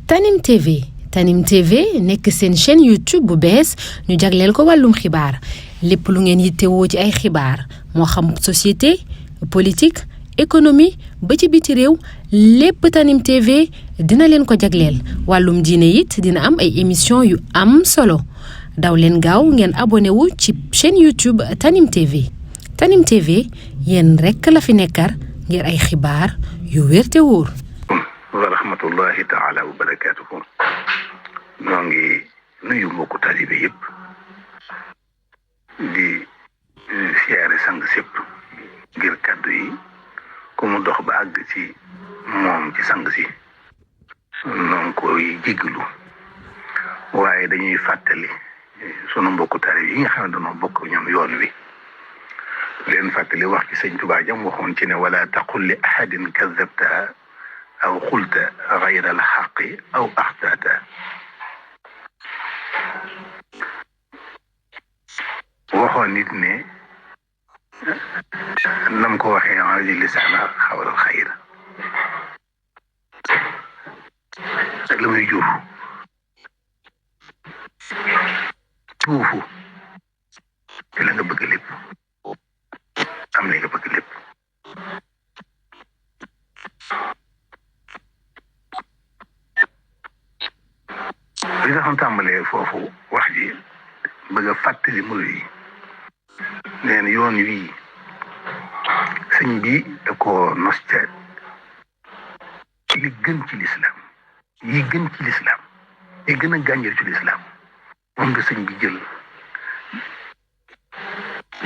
Tanim TV Tanim TV nekk seen chaîne YouTube bu bees ñu jagleel ko wàllum xibaar lépp lu ngeen yittewoo ci ay xibaar moo xam société politique économie ba ci biti réew lépp Tanim TV dina leen ko jagleel wàllum diine it dina am ay émission yu am solo daw leen gaaw ngeen abonné wu ci chaîne YouTube Tanim TV Tanim TV yéen rekk la fi nekkar ngir ay xibaar yu wér te wóor. wa rahmatullahi taala wa barakatuhu ñoo ngi nuyu mbokku taalibe yëpp di siyaare sang sépp ngir kàddu yi ku mu dox ba àgg ci moom ci sang si noonu koy jéggalu waaye dañuy fàttali sunu mbokku taalibe yi nga xam ne dañoo bokk ñoom yoon wi leen fàttali wax ci sëñ Tuubaa jam waxoon ci ne wala taqul li ahadin kadabta aw xulta gayra alxaqi aw axtaata waxoon nit ne nam ko waxee ali lisaana xawal xayr ak la muy juufu te la nga bëgg lépp am na nga bëgg lépp li nga xam tàmbalee foofu wax ji bëgg a fàttali murid yi nee na yoon wii sëñ bi da ko nos ca li gën ci lislaam yi gën ci lislaam yi gën a gànjër ci lislaam moom nga sëñ bi jël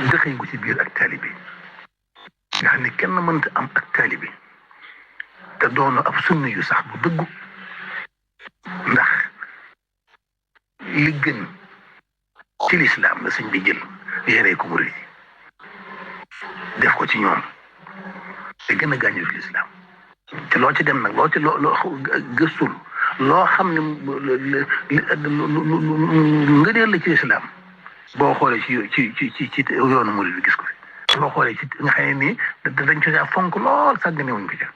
dëxëñ ko ci biir ak taalibe nga xam ne kenn mënta am ak taalibe te doonu ab sunna yu sax bu dëggu ndax li gën ci lislaam la sëñ bi jël yéree ko murid yi def ko ci ñoom te gën a gàññu ci lislaam te loo ci dem nag loo ci loo gëstul loo xam ne ngëneel la ci lislaam boo xoolee ci yoonu murid bi gis ko fi boo xoolee ci nga xam ne nii dañ ko caa fonk lool sàggane wuñ ko ca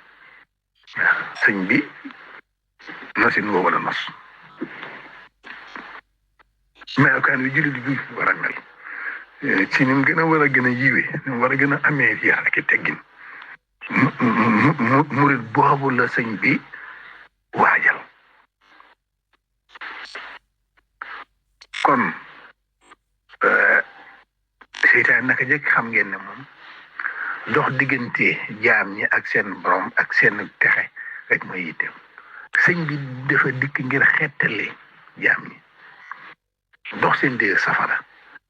waaw sëñ bi nosin woo wala nos melokaan wi jullit bi war a mel ci ni mu gën a war a gën a yiwe ni mu war a gën a amee yar ak i teggin murit boobu la sëñ bi waajal kon seytaan naka jëkk xam ngeen ne moom dox diggante jaam ñi ak seen borom ak seen texe rek mooy yitteem sëñ bi dafa dikk ngir xettale jaam ñi dox seen dégg safara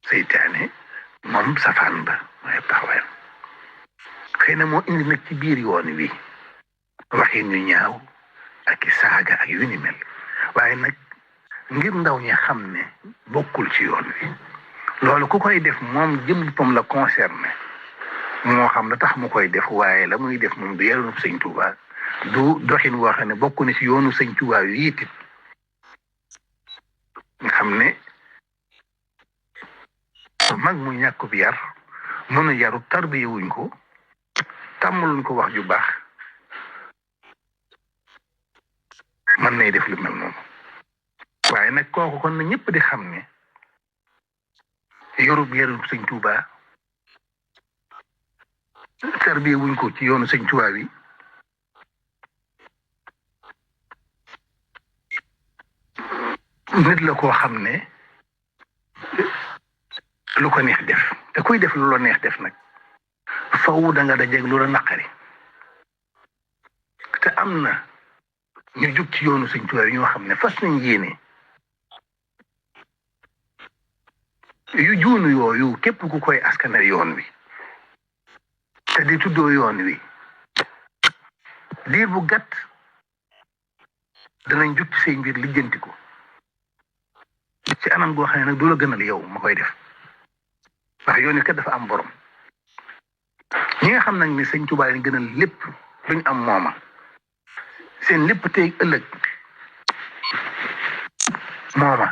seytaane moom safaan ba mooy taxawaayam xëy na moo indi nag ci biir yoon wi waxi ñu ñaaw ak i saaga ak yu ni mel waaye nag ngir ndaw ñi xam ne bokkul ci yoon wi loolu ku koy def moom jëm boppam la concerné moo xam la tax mu koy def waaye la muy def moom du yarunu sëñ Tuubaa du doxin woo xam ne bokk na ci yoonu sëñ Tuubaa wi it nga xam ne mag mu ñàkk bi yar mën a yaru tarbiye wuñ ko tàmmaluñ ko wax ju baax mën nay def lu mel noonu waaye nag kooku kon na ñëpp di xam ne yorub yarub sëñ Tuubaa tarbiye wuñ ko ci yoonu sëñ Tuubaa wi nit la koo xam ne lu ko neex def te kuy def lu la neex def nag faw da nga dajeeg lu la naqari te am na ñu jug ci yoonu sëñ Tuubaa ñoo xam ne fas nañ yéene yu juunu yooyu képp ku koy askanal yoon wi te di tuddoo yoon wi diir bu gàtt danañ jug ci say mbir lijjanti ko ci anam goo xam ne nag du la gënal yow ma koy def ndax yoon wi kat dafa am borom ñi nga xam nag ne sëñ Tuubaa leen gënal lépp luñ am mooma seen lépp tey ëllëg mooma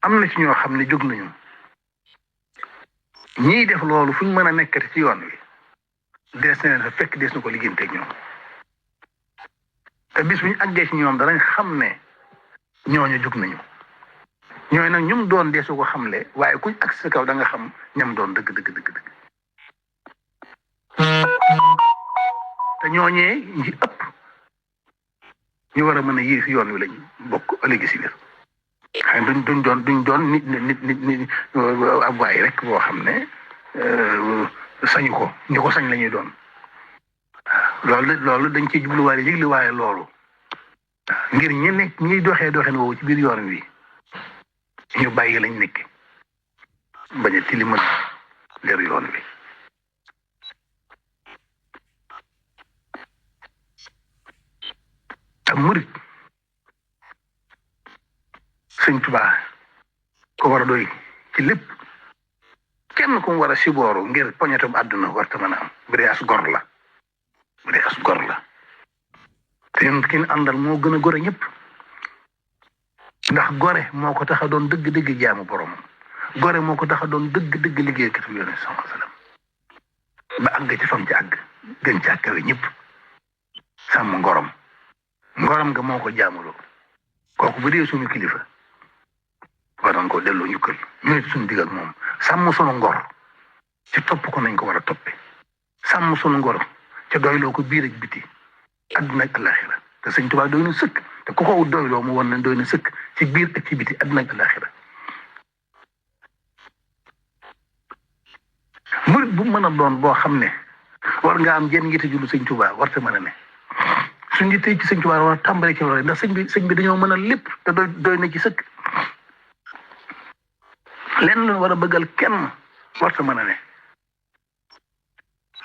am na ci ñoo xam ne jóg nañu ñiy def loolu fu ñu mën a nekkati ci yoon wi dees na leen fa fekk dees na ko liggéeyanteeg ñoom te bis bu ñu àggee ci ñoom danañ xam ne ñooñu jug nañu ñooy nag ñum doon deesu ko xamle waaye kuñ ak sa kaw da nga xam ñam doon dëgg dëgg dëgg dëgg te ñooñee ñi ëpp ñu war a mën a yéex yoon wi lañ bokk ëllëgi si biir xëy duñ doon nit ab waay rek boo xam ne sañu ko ñi ko sañ la ñuy doon loolu dañ ciy jubluwaale yëgliwaale loolu ngir ñi nekk ñiy doxee doxin woowu ci biir yoon wi ñu bàyyi lañ nekk bañ a tilimal leer yoon wi ak murit sëñ Tuubaa ko war a doy ci lépp kenn ku mu war a sibooru ngir poñetum àdduna warta mën a am bu dee as gor la bu dee as gor la te ñun kin àndal moo gën a gore ñëpp ndax gore moo ko tax a doon dëgg-dëgg jaamu borom gore moo ko tax a doon dëgg-dëgg liggéeykatu Yonent sallallahu alayhi wasallam ba àgg ci fam ci àgg gën ci àkkawe ñëpp sàmm ngorom nga moo ko jaamuloo kooku bu dee suñu kilifa war nañ koo delloo njukkal ñu ne suñu digg ak moom sàmm sunu ngor ci topp ko nañ ko war a toppe sàmm sunu ngor ca doyloo ko biir ak biti àdduna ak alaxira te sëñ Tuubaa doy na sëkk te ku ko doyloo mu won ne doy na sëkk ci biir ak ci biti àdduna ak alaxira murit bu mën a doon boo xam ne war nga am jenn yitte ju lu sëñ Tuubaa war te mën a ne suñ yitte ci sëñ Tuubaa war a tàmbale ci loolu ndax sëñ bi dañoo mën a lépp te doy na ci sëkk lenn lu war a bëggal kenn war te mën a ne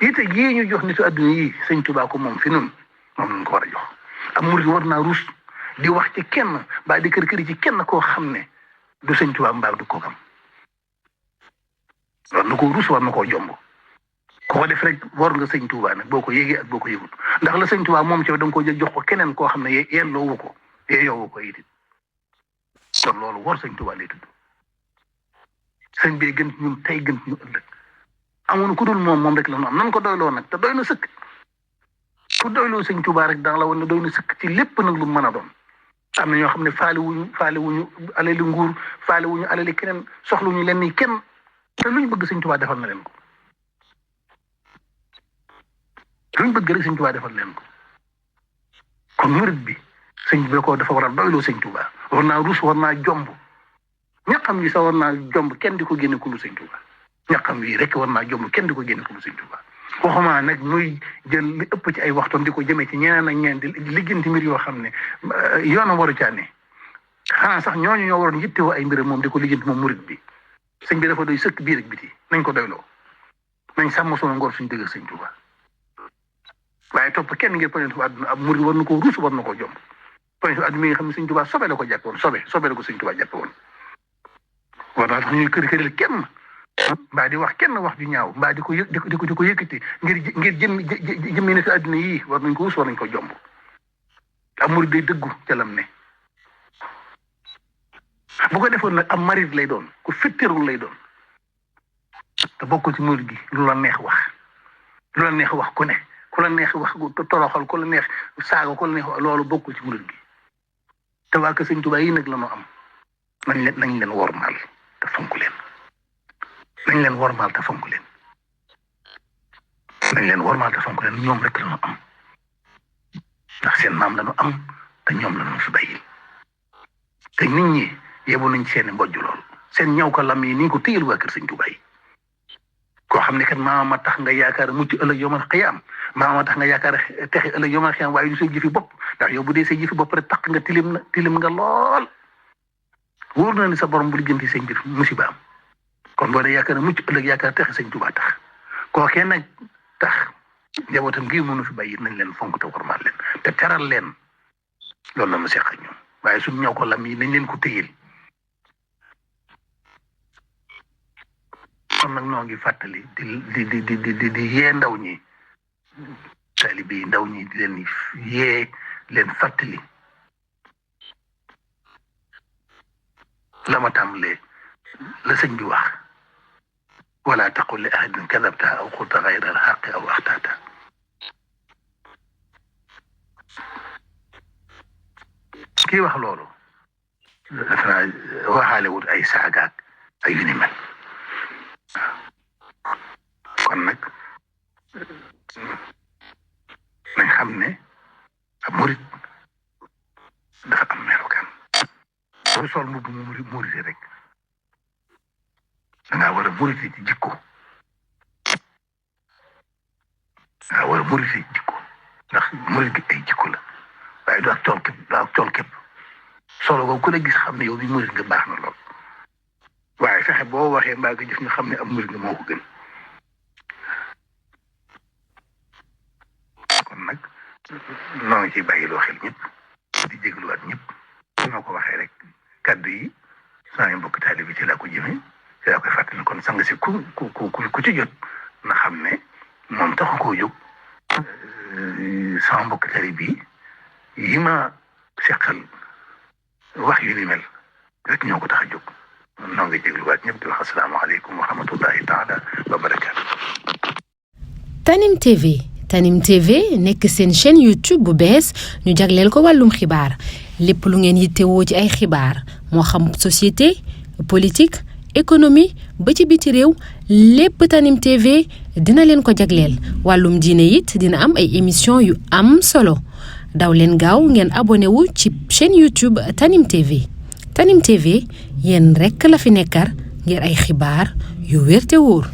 yitte yii ñu jox nitu àdduna yi sëñ Tuubaa ko moom fi nun moom lañ ko war a jox am murit war naa ruus di wax ci kenn mbaa di kër këri ci kenn koo xam ne du sëñ Tuubaa mbaa du ko kam war na ko ruus war na koo jomb ku ko def rek war nga sëñ Tuubaa nag boo ko yégee ak boo ko yëgut ndax la sëñ Tuubaa moom ci da nga ko jël jox ko keneen koo xam ne yelloowu ko yeeyoowu ko it kon loolu war sëñ Tuubaa lay tudd sëñ bi gën ñun tey gën ñu ëllëg amoon ku dul moom rek la ñu am nan ko doyloo nag te doy na sëkk ku doyloo sëñ Tuubaa rek danga la woon ne doy na sëkk ci lépp nag lu mën a doon am na ñoo xam ne faale wuñu alali nguur faale wuñu alali keneen soxluñu leen ni kenn te luñ bëgg sëñ Tuubaa defal na leen ko luñ bëgg rek sëñ Tuubaa defal leen ko kon murit bi sëñ bi ko dafa war a doyloo sëñ Tuubaa war naa rus war naa jomb ñaqam yi sax war naa jomb kenn di ko génne ku lu sëñ Tuubaa ñaqam yi rek war naa jomb kenn di ko génne ku lu sëñ Tuubaa waxuma nag muy jël li ëpp ci ay waxtoon di ko jëmee ci ñeneen ak ñeneen di ligganti mbir yoo xam ne yoonam waru caa ne xanaa sax ñooñu ñoo waroon yittewoo ay mbir moom di ko ligganti moom murit bi sëñ bi dafa doy sëkk biir ak biti nañ ko doyloo nañ sàmm sunu ngor suñu dëgg ak sëñ Tuubaa waaye topp kenn ngir poñetu àdduna ab murit war na koo ruus war na koo jomb poñetu àdduna mi nga xam ne sëñ Tuubaa sobe la ko jàppe woon sobe la ko sëñ Tuubaa jàppe woon war naa tax ñuy kër kenn mbaa di wax kenn wax ju ñaaw mbaa di ko yëkkati ngir jëmmi nekk àdduna yii war nañ ko ruus war nañ ko jomb ab murit day dëggu ca lam ne bu ko defoon nag am marit lay doon ku fitterul lay doon te bokkul ci murit gi lu la neex wax ku ne ku la neex wax toroxal ku la neex saaga ku la neex loolu bokkul ci murit gi te waa kër sëñ Tuubaa yi nag la ñu am nañ leen wormaal te fonk leen nañ leen wormaal te fonk leen ñoom rek la ñu am ndax seen maam la ñu am te ñoom la ñu fi bàyyil te nit ñi yebu nañ seen mbojj lool seen ñaw ko lam yi ni ko téyel waa kër sëñ Tuubaa yi koo xam ne kat maama tax nga yaakaar mucc ëllëg yomal xiyaam maama tax nga yaakaar texe ëllëg yomal xiyaam waaye du say jëfi bopp ndax yow bu dee say jëfi bopp rek tax nga tilim nga lool wóor na ni sa borom bu lijjanti say mbir musiba am kon boo dee yaakaar mucc ëllëg yaakaar texe sëñ Tuubaa tax kookee nag tax njabootam gi mënu fi bàyyi nañ leen fonk te warmaal leen te teral leen loolu la mu seq ak ñoom waaye suñ ñaw ko lam yi nañ leen ko téyel kon nag noo ngi fàttali di yee ndaw ñi taalibe yi ndaw ñi di leen yee leen fàttali la ma tàmbalee la sëñ bi wax wala taqul li ahadin kadabta aw qulta gayra al xaqi aw axtaata kii wax loolu defe naa waxaale wut ay saagaak ay yu ni mel kon nag nañ xam ne ab murit dafa am melokaan boo sol mbubb mu murite rek dangaa war a murite ci jikko dangaa war a murite ci jikko ndax murit gi ay jikko la waaye du ak tool képp du ak tool képp solo ko ku la gis xam ne yow mi murit nga baax na lool waaye fexe boo waxee mbaa nga jëf nga xam ne am murit nga moo ko gën kon nag noo ngi ciy bàyyiloo xel ñëpp di jégluwaat ñëpp noo ko waxee rek kaddu yi saa yu mbokk taalibe bi ci laa ko jëmee ci laa koy fàttali kon sang si ku ci jot na xam ne moom taxu koo jóg sama mbokk taalibe bi yi ma seqal wax yu ni mel rek ñoo ko tax a jóg noo ngi jégluwaat ñëpp di wax asalaamaaleykum wa rahmatullahi taala wa barakaatu. Tanim TV nekk seen chaîne YouTube bu bees ñu jagleel ko wàllum xibaar lépp lu ngeen yittewoo ci ay xibaar moo xam société politique économie ba ci biti réew lépp Tanim TV dina leen ko jagleel wàllum diine it dina am ay émission yu am solo daw leen gaaw ngeen abonné wu ci chaîne YouTube Tanim TV Tanim TV yéen rekk la fi nekkar ngir ay xibaar yu wér te wóor